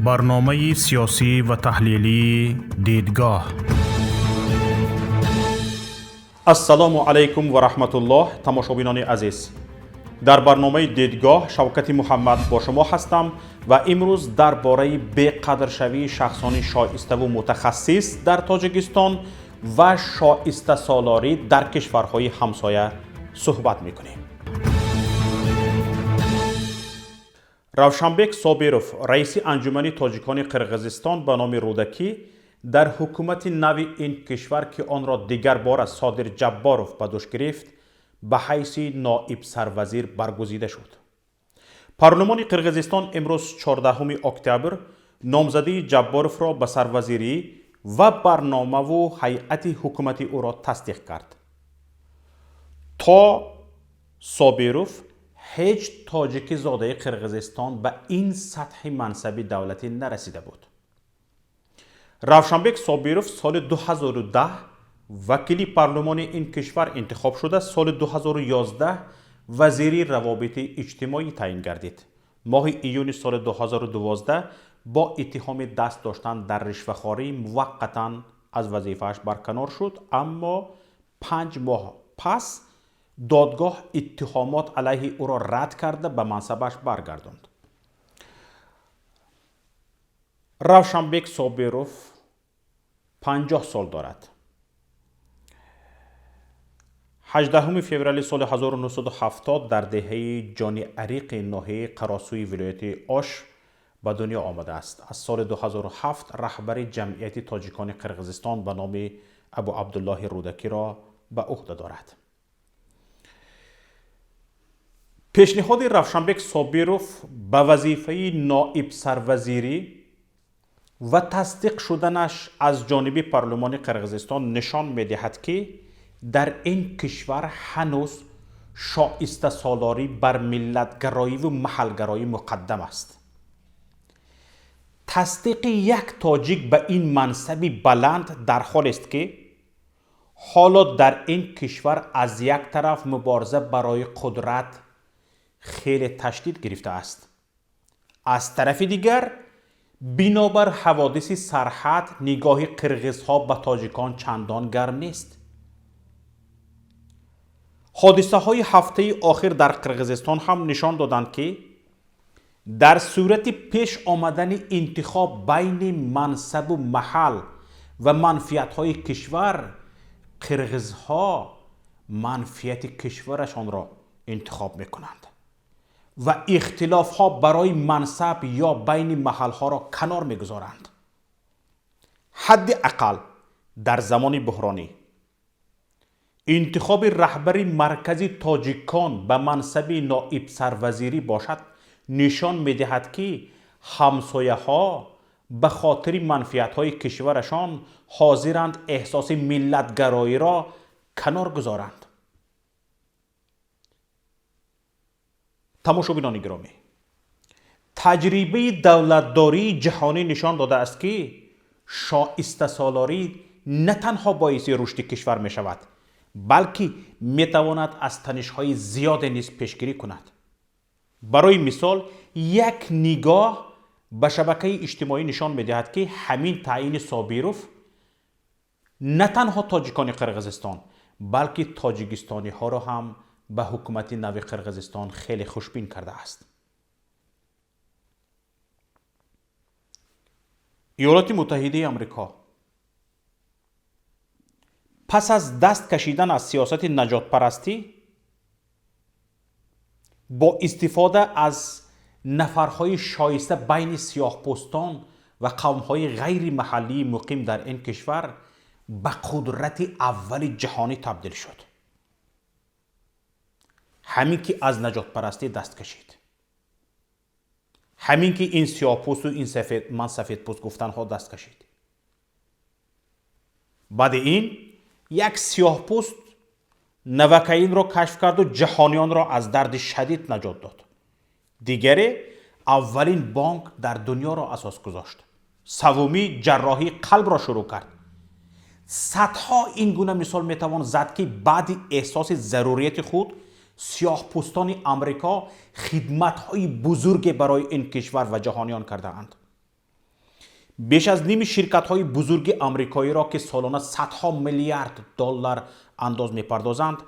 Барномаи сиёсӣ ва таҳлилии «Дидгоҳ». Ассалому алайкум ва раҳматуллоҳ, тамошобинони азиз. Дар барномаи «Дидгоҳ» Шавкати Муҳаммад бо шумо ҳастам ва имрӯз дар бораи беқадршавии шахсони шоиставу мутахассис дар Тоҷикистон ва шоистасолорӣ дар кишварҳои ҳамсоя суҳбат мекунем. Равшанбек Собиров, раиси Анҷумани тоҷикони Қирғизистон ба номи Рӯдакӣ, дар ҳукумати нави ин кишвар, ки онро дигар бора Содир Ҷабборов ба дӯш гирифт, ба ҳайси ноиб сарвазир баргузида шуд. Парлумони Қирғизистон имрӯз, 14 октябр, номзадии Ҷабборовро ба сарвазирӣ ва барномаву ҳайати ҳукумати ӯро тасдиқ кард. То Собиров ҳеҷ тоҷики зодаи Қирғизистон ба ин сатҳи мансаби давлатӣ нарасида буд. Равшанбек Собиров соли 2010 вакили парлумони ин кишвар интихоб шуда, соли 2011 вазири равобити иҷтимоӣ таъин гардид. Моҳи июни соли 2012 бо иттиҳоми даст доштан дар ришвахорӣ муваққатан аз вазифааш барканор шуд, аммо 5 моҳ пас додгоҳ иттиҳомот алайҳи ӯро рад карда, ба мансабаш баргардонд. Равшанбек Собиров 50 сол дорад. 18 феврали соли 1970 дар деҳаи Ҷони Ариқи ноҳияи Қаросӯи вилояти Ош ба дунё омадааст. Аз соли 2007 раҳбари Ҷамъияти тоҷикони Қирғизистон ба номи Абу Абдуллоҳи Рӯдакиро ба ӯҳда дорад. Пешниҳоди Равшанбек Собиров ба вазифаи ноибсарвазирӣ ва тасдиқ шуданаш аз ҷониби парлумони Қирғизистон нишон медиҳад, ки дар ин кишвар ҳанӯз шоистасолорӣ бар миллатгароиву маҳалгароӣ муқаддам аст. Тасдиқи як тоҷик ба ин мансаби баланд дар ҳолест, ки ҳоло дар ин кишвар аз як тараф мубориза барои қудрат хеле ташдид гирифтааст, аз тарафи дигар, бинобар ҳаводиси сарҳад, нигоҳи қирғизҳо ба тоҷикон чандон гарм нест. Ҳодисаҳои ҳафтаи охир дар Қирғизистон ҳам нишон доданд, ки дар сурати пеш омадани интихоб байни мансабу маҳал ва манфиатҳои кишвар, қирғизҳо манфиати кишварашонро интихоб мекунанд ва ихтилофҳо барои мансаб ё байни маҳалҳоро канор мегузоранд. Ҳадди ақал дар замони буҳронӣ интихоби раҳбари Маркази тоҷикон ба мансаби ноибсарвазирӣ бошад, нишон медиҳад, ки ҳамсояҳо ба хотири манфиатҳои кишварашон ҳозиранд эҳсоси миллатгароиро канор гузоранд. Тамошобинони гиромӣ, таҷрибаи давлатдории ҷаҳонӣ нишон додааст, ки шоистасолорӣ на танҳо боиси рушди кишвар мешавад, балки метавонад аз танишҳои зиёде низ пешгирӣ кунад. Барои мисол, як нигоҳ ба шабакаи иҷтимоӣ нишон медиҳад, ки ҳамин таъини Собиров на танҳо тоҷикони Қирғизистон, балки тоҷикистониҳоро ҳам ба ҳукумати нави Қирғизистон хеле хушбин кардааст. Иёлоти Муттаҳидаи Амрико пас аз даст кашидан аз сиёсати наҷотпарастӣ бо истифода аз нафарҳои шоиста байни сиёҳпӯстон ва қавмҳои ғайримаҳаллии муқим дар ин кишвар ба қудрати аввали ҷаҳонӣ табдил шуд. Ҳамин ки аз наҷотпарастӣ даст кашид, ҳамин ки ин сиёҳпӯсту ин сафед, ман сафедпӯст гуфтанҳо даст кашид. Баъди ин як сиёҳпӯст навакаинро кашф карду ҷаҳониёнро аз дарди шадид наҷот дод. Дигаре аввалин бонк дар дунёро асос гузошт. Саввумӣ ҷарроҳии қалбро шурӯъ кард. Садҳо ин гуна мисол метавон зад, ки баъди эҳсоси зарурияти худ сиёҳпӯстони Амрико хидматҳои бузурге барои ин кишвар ва ҷаҳониён кардаанд. Беш аз ними ширкатҳои бузурги амрикоиро, ки солона садҳо миллиард доллар андоз мепардозанд,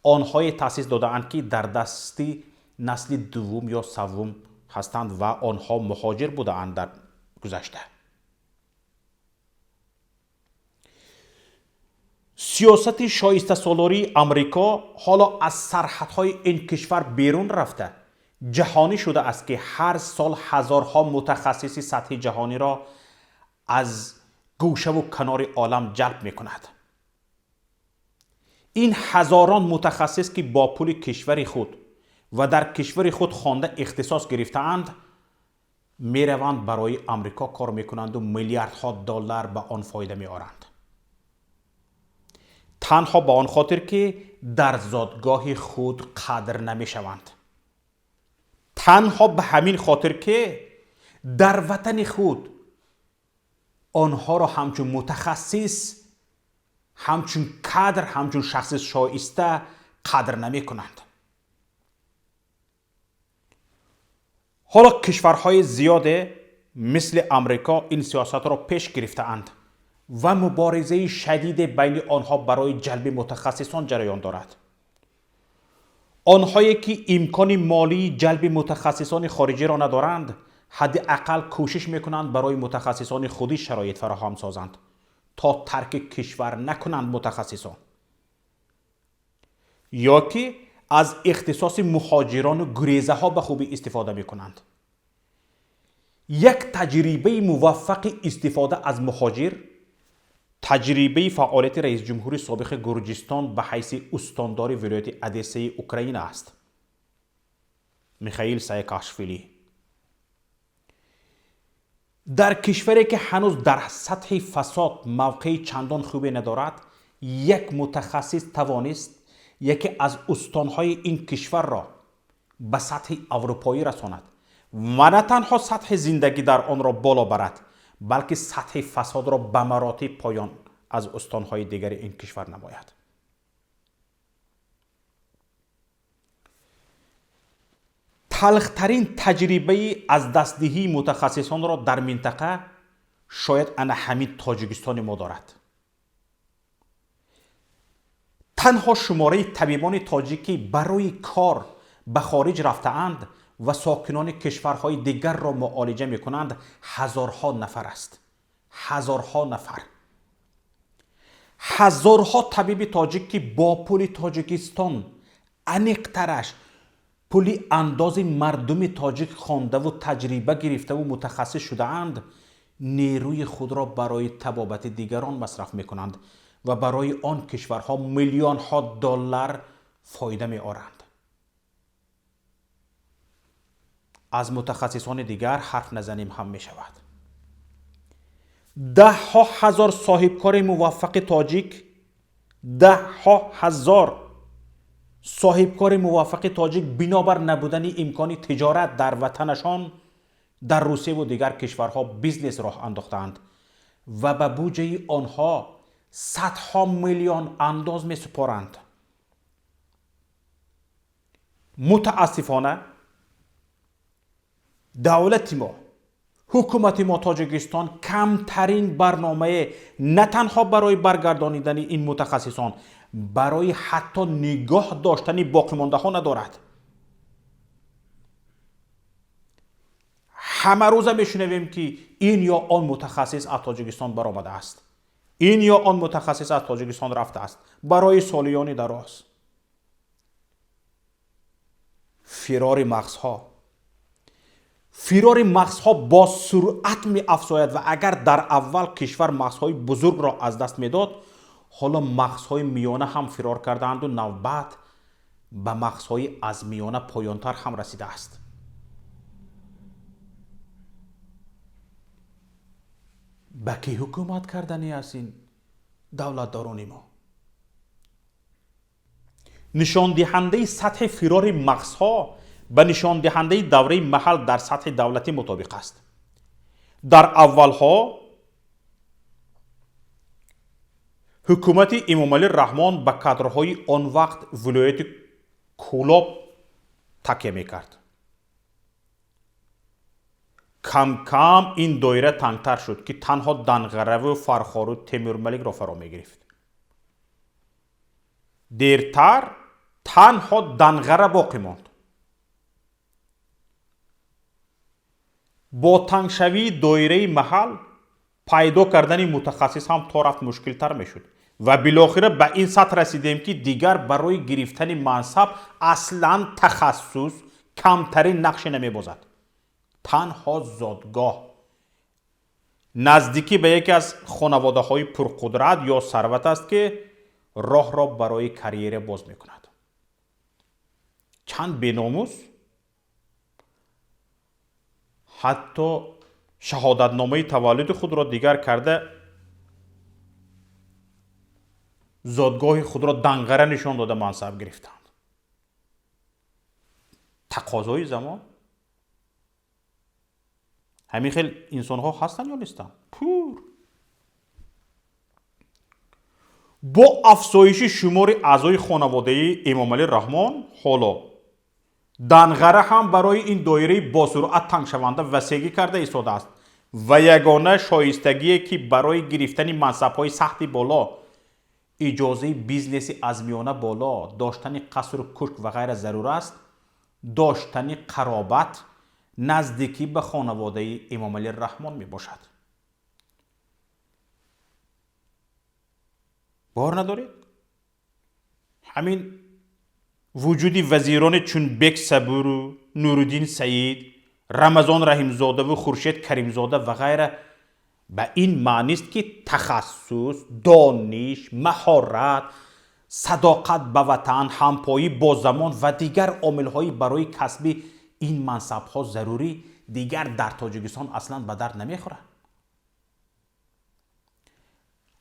онҳое таъсис додаанд, ки дар дасти насли дуввум ё саввум ҳастанд ва онҳо муҳоҷир будаанд дар гузашта. Сиёсати шоистасолории Амрико ҳоло аз сарҳадҳои ин кишвар берун рафта, ҷаҳонӣ шудааст, ки ҳар сол ҳазорҳо мутахассиси сатҳи ҷаҳониро аз гӯшаву канори олам ҷалб мекунад. Ин ҳазорон мутахассис, ки бо пули кишвари худ ва дар кишвари худ хонда ихтисос гирифтаанд, мераванд барои Амрико кор мекунанду миллиардҳо доллар ба он фоида меоранд, танҳо ба он хотир, ки дар зодгоҳи худ қадр намешаванд, танҳо ба ҳамин хотир, ки дар ватани худ онҳоро ҳамчун мутахассис, ҳамчун кадр, ҳамчун шахси шоиста қадр намекунанд. Ҳоло кишварҳои зиёде мисли Амрико ин сиёсатро пеш гирифтаанд ва муборизаи шадиде байни онҳо барои ҷалби мутахассисон ҷараён дорад. Онҳое, ки имкони молии ҷалби мутахассисони хориҷиро надоранд, ҳадди ақал кӯшиш мекунанд барои мутахассисони худӣ шароит фароҳам созанд, то тарки кишвар накунанд мутахассисон, ё ки аз ихтисоси муҳоҷирону гурезаҳо ба хубӣ истифода мекунанд. Як таҷрибаи муваффақи истифода аз муҳоҷир таҷрибаи фаъолияти раисҷумҳури собиқи Гурҷистон ба ҳайси устондори вилояти Одессаи Украина аст, Михаил Саакашвили. Дар кишваре, ки ҳанӯз дар сатҳи фасод мавқеи чандон хубе надорад, як мутахассис тавонист яке аз устонҳои ин кишварро ба сатҳи аврупоӣ расонад ва на танҳо сатҳи зиндагӣ дар онро боло барад, балки сатҳи фасодро ба маротиб поён аз устонҳои дигари ин кишвар намояд. Талхтарин таҷрибаи аз дастдиҳии мутахассисонро дар минтақа шояд ана ҳамин Тоҷикистони мо дорад. Танҳо шумораи табибони тоҷикӣ барои кор ба хориҷ рафтаанд ва сокинони кишварҳои дигарро муолиҷа мекунанд ҳазорҳо нафар аст. Ҳазорҳо нафар. Ҳазорҳо табиби тоҷик, ки бо пули Тоҷикистон, аниқтараш пули андози мардуми тоҷик хондаву таҷриба гирифтаву мутахассис шудаанд, нерӯи худро барои табобати дигарон масраф мекунанд ва барои он кишварҳо миллионҳо доллар фоида меоранд. Аз мутахассисони дигар ҳарф назанем ҳам мешавад. Даҳҳо ҳазор соҳибкори муваффақи тоҷик, даҳҳо ҳазор соҳибкори муваффақи тоҷик бинобар набудани имкони тиҷорат дар ватанашон дар Русияву дигар кишварҳо бизнес роҳ андохтаанд ва ба буҷаи онҳо садҳо миллион андоз месупоранд. Мутаассифона, давлати мо, ҳукумати мо Тоҷикистон камтарин барномае на танҳо барои баргардонидани ин мутахассисон, барои ҳатто нигоҳ доштани боқимондаҳо надорад. Ҳама рӯза мешунавем, ки ин ё он мутахассис аз Тоҷикистон баромадааст, ин ё он мутахассис аз Тоҷикистон рафтааст барои солиёни дароз. Фирори мағзҳо, фирори мағзҳо бо суръат меафзояд ва агар дар аввал кишвар мағзҳои бузургро аз даст медод, ҳоло мағзҳои миёна ҳам фирор кардаанду навбат ба мағзҳои аз миёна поёнтар ҳам расидааст. Ба кӣ ҳукумат кардани аст ин давлатдорони мо? Нишондиҳандаи сатҳи фирори мағзҳо ба нишондиҳандаи давраи маҳал дар сатҳи давлатӣ мутобиқ аст. Дар аввалҳо ҳукумати Эмомалӣ Раҳмон ба кадрҳои он вақт вилояти Кӯлоб такя мекард. Кам-кам ин доира тангтар шуд, ки танҳо Данғараву Фархору Темурмаликро фаро мегирифт. Дертар танҳо Данғара боқӣ монд. Бо тангшавии доираи маҳал пайдо кардани мутахассис ҳам то рафт мушкилтар мешуд ва билохира ба ин сатҳ расидем, ки дигар барои гирифтани мансаб аслан тахассус камтарин нақше намебозад. Танҳо зодгоҳ, наздикӣ ба яке аз хонаводаҳои пурқудрат ё сарват аст, ки роҳро барои карьера боз мекунад. Чанд беномус ҳатто шаҳодатномаи таваллуди худро дигар карда, зодгоҳи худро Данғара нишон дода мансаб гирифтанд. Тақозои замон. Ҳамин хел инсонҳо ҳастанд ё нестанд? Пур. Бо афзоиши шумори аъзои хонаводаи Эмомалӣ Раҳмон ҳоло Данғара ҳам барои ин доираи босуръат тангшаванда васегӣ карда истодааст ва ягона шоистагие, ки барои гирифтани мансабҳои сатҳи боло, иҷозаи бизнеси аз миёна боло, доштани қасру кӯшк ва ғайра зарур аст, доштани қаробат, наздикӣ ба хонаводаи Эмомалӣ Раҳмон мебошад. Бовар надоред? Ҳамин вуҷуди вазироне чун Бек Сабуру, Нуриддин Саид, Рамазон Раҳимзодаву Хуршед Каримзода ва ғайра ба ин маънист, ки тахассус, дониш, маҳорат, садоқат ба ватан, ҳампоӣ бо замон ва дигар омилҳои барои касби ин мансабҳо зарурӣ дигар дар Тоҷикистон аслан ба дард намехӯрад.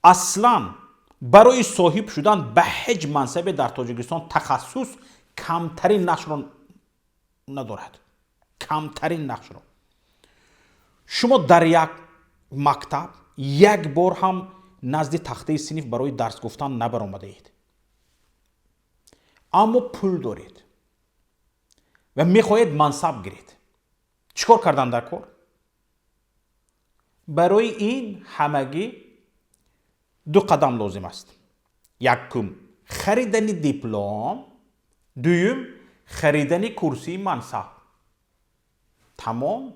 Аслан барои соҳиб шудан ба ҳеҷ мансабе дар Тоҷикистон тахассус камтарин нақшро надорад. Камтарин нақшро. Шумо дар як мактаб як бор ҳам назди тахтаи синф барои дарс гуфтан набаромадаед, аммо пул доред ва мехоҳед мансаб гиред. Чӣ кор кардан дар кор? Барои ин ҳамагӣ ду қадам лозим аст. Якум, харидани диплом, дуюм, харидани курсии мансаб. Тамом.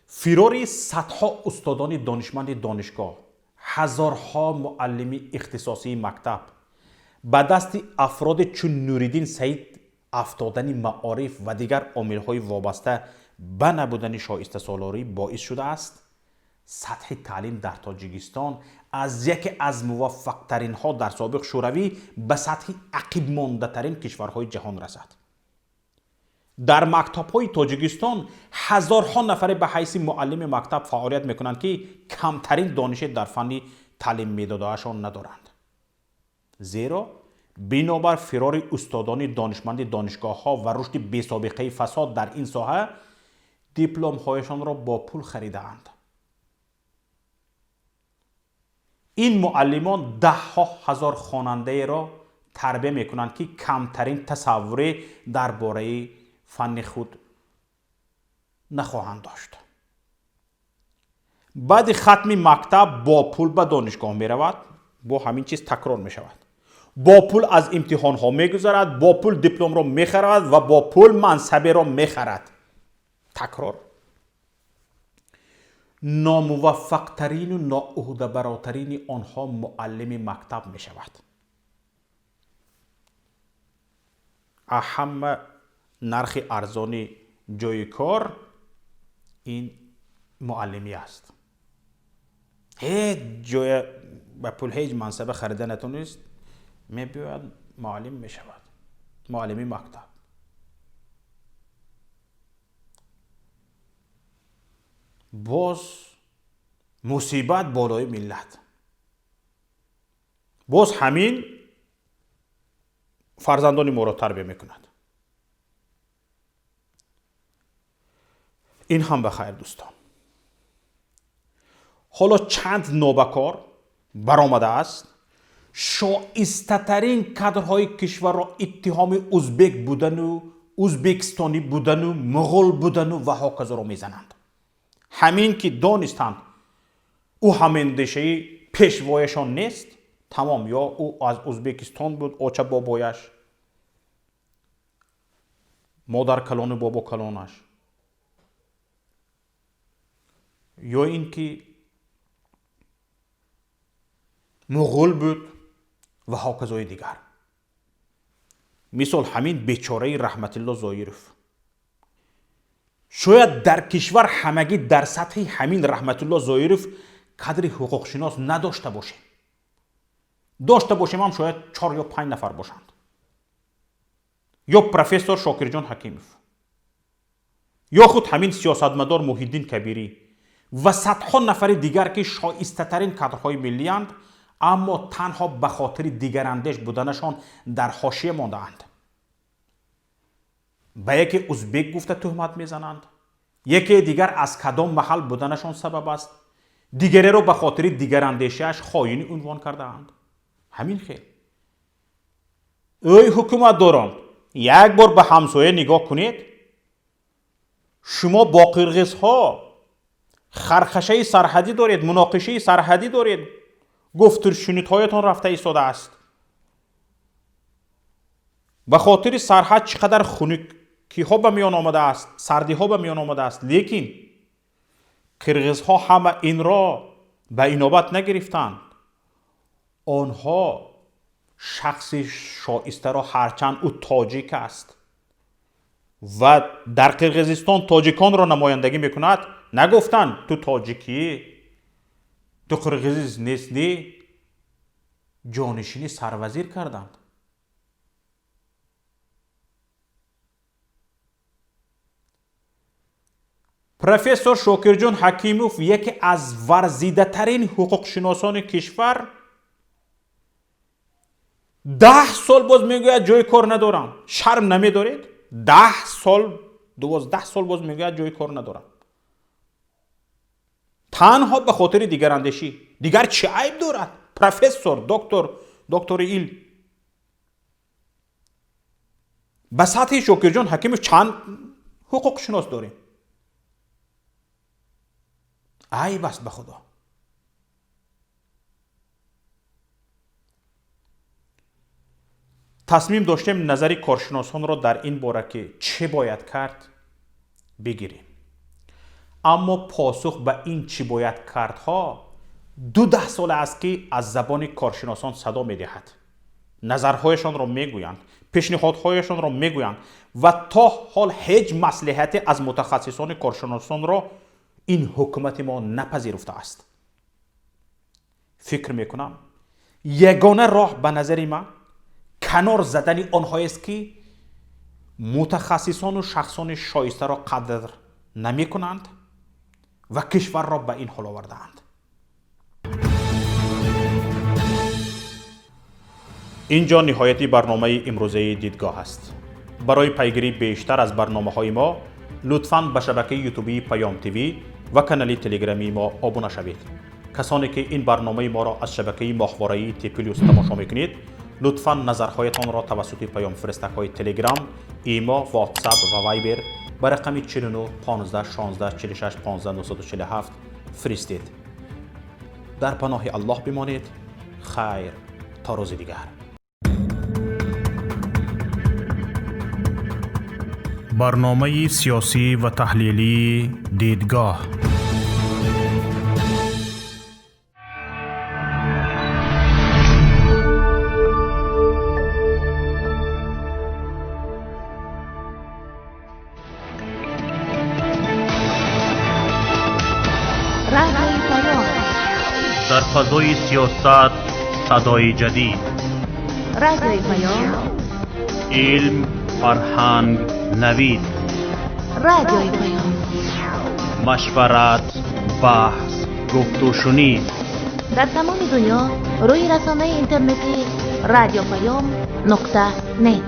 Фирори садҳо устодони донишманди донишгоҳ, ҳазорҳо муаллими ихтисосии мактаб, ба дасти афроде чун Нуриддин Саид афтодани маориф ва дигар омилҳои вобаста ба набудани шоистасолорӣ боис шудааст сатҳи таълим дар Тоҷикистон аз яке аз муваффақтаринҳо дар собиқ Шӯравӣ ба сатҳи ақибмондатарин кишварҳои ҷаҳон расад. Дар мактабҳои Тоҷикистон ҳазорҳо нафаре ба ҳайси муаллими мактаб фаъолият мекунанд, ки камтарин донише дар фанни таълим медодаашон надоранд. Зеро бинобар фирори устодони донишманди донишгоҳҳо ва рушди бесобиқаи фасод дар ин соҳа дипломҳояшонро бо пул харидаанд. Ин муаллимон даҳҳо ҳазор хонандаеро тарбия мекунанд, ки камтарин тасаввуре дар бораи фанни худ нахоҳанд дошт. Баъди хатми мактаб бо пул ба донишгоҳ меравад, бо ҳамин чиз такрор мешавад. Бо пул аз имтиҳонҳо мегузарад, бо пул дипломро мехарад ва бо пул мансаберо мехарад. Такрор. Номуваффақтарину ноуҳдабаротарини онҳо муаллими мактаб мешавад. Ҳама нархи арзони ҷои кор ин муаллимӣ аст. Ҳеҷ ҷоя ба пул ҳеҷ мансаба харида натонист, мебиёяд муаллим мешавад, муаллими мактаб. Боз мусибат болои миллат. Боз ҳамин фарзандони моро тарбия мекунад. Ин ҳам ба хайр, дӯстон. Ҳоло чанд нобакор баромадааст, шоистатарин кадрҳои кишварро иттиҳоми узбек будану узбекистонӣ будану муғул будану ва ҳоказоро мезананд. Ҳамин ки донистанд ӯ ҳамандешаи пешвояшон нест, тамом, ё ӯ аз Узбекистон буд, оча бобояш, модар калону бобо калонаш, ё ин ки муғул буд ва ҳоказои дигар. Мисол ҳамин бечораи Раҳматилло Зоиров. Шояд дар кишвар ҳамагӣ дар сатҳи ҳамин Раҳматулло Зоиров кадри ҳуқуқшинос надошта бошем. Дошта бошем ҳам шояд 4 ё 5 нафар бошанд. Ё профессор Шокирҷон Ҳакимов, ё худ ҳамин сиёсатмадор Муҳиддин Кабирӣ ва садҳо нафари дигар, ки шоистатарин кадрҳои миллиянд, аммо танҳо ба хотири дигарандеш буданашон дар ҳошия мондаанд. Ба яке узбек гуфта туҳмат мезананд, яке дигар аз кадом маҳал буданашон сабаб аст, дигареро ба хотири дигарандешиаш хоинӣ унвон кардаанд. Ҳамин хел. Эй ҳукуматдорон, як бор ба ҳамсоя нигоҳ кунед. Шумо бо қирғизҳо хархашаи сарҳадӣ доред, муноқишаи сарҳадӣ доред, гуфтуршунидҳоятон рафта истодааст. Ба хотири сарҳад чӣ қадар хунукиҳо ба миён омадааст, сардиҳо ба миён омадааст, лекин қирғизҳо ҳама инро ба инобат нагирифтанд. Онҳо шахси шоистаро, ҳарчанд ӯ тоҷик аст ва дар Қирғизистон тоҷиконро намояндагӣ мекунад, нагуфтанд ту тоҷикӣ, ту қирғиз нестӣ, ҷонишини сарвазир карданд. Профессор Шокирҷон Ҳакимов яке аз варзидатарин ҳуқуқшиносони кишвар 10 сол боз мегӯяд ҷои кор надорам. Шарм намедоред? 10 сол, 12 сол боз мегӯяд ҷои кор надорам. Танҳо ба хотири дигарандешӣ. Дигар чӣ айб дорад? Профессор, доктор, доктори илм. Ба сатҳи Шокирҷон Ҳакимов чанд ҳуқуқшинос дорем? Айб аст ба Худо. Тасмим доштем назари коршиносонро дар ин бора, ки чӣ бояд кард, бигирем. Аммо посух ба ин чӣ бояд кардҳо 12 сола аст, ки аз забони коршиносон садо медиҳад. Назарҳояшонро мегӯянд, пешниҳодҳояшонро мегӯянд ва то ҳол ҳеҷ маслиҳате аз мутахассисони коршиносонро ин ҳукумати мо напазируфтааст. Фикр мекунам, ягона роҳ ба назари ман канор задани онҳоест, ки мутахассисону шахсони шоистаро қадр намекунанд ва кишварро ба ин ҳол овардаанд. Инҷо ниҳояти барномаи имрӯзаи дидгоҳ аст. Барои пайгирии бештар аз барномаҳои мо лутфан ба шабакаи ютубии Паём ТВ ва канали телеграмии мо обуна шавед. Касоне ки ин барномаи моро аз шабакаи моҳвораии Т Плюс тамошо мекунед, лутфан назарҳоятонро тавассути паёмфиристакҳои Телеграм, Имо, Ватсап ва Вайбер ба рақами 49 15 16 46 15 947 фиристед. Дар паноҳи Аллоҳ бимонед. Хайр то рӯзи дигар. Барномаи сиёсӣ ва таҳлилии дидгоҳ. Дар фазои сиёсат садои ҷадид, Радиои Паём, илм, фарҳанг, навид, Радиои Паём, машварат, баҳс, гуфтушунид. Дар тамоми дунё рӯи расонаи интернетӣ радиопаём.нет.